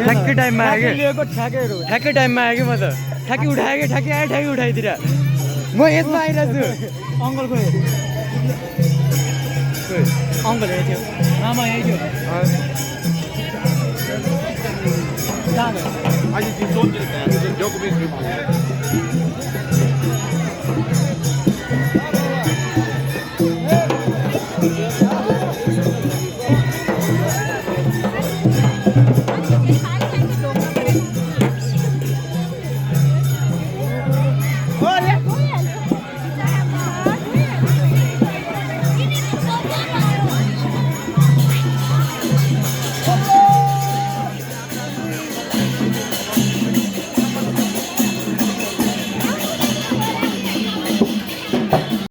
ठ्याक्कै टाइममा आयो कि लिएको ठ्याकैहरू ठ्याक्कै टाइममा आयो कि म त ठ्याक्कै उठाएँ कि ठ्याक्कै आयो ठ्याक्कै उठाइदिएर म यसमा आइरहेको छु अङ्कल खोइ अङ्कल हेर्थ्यो मामा यही थियो Allí sin son, yo comienzo.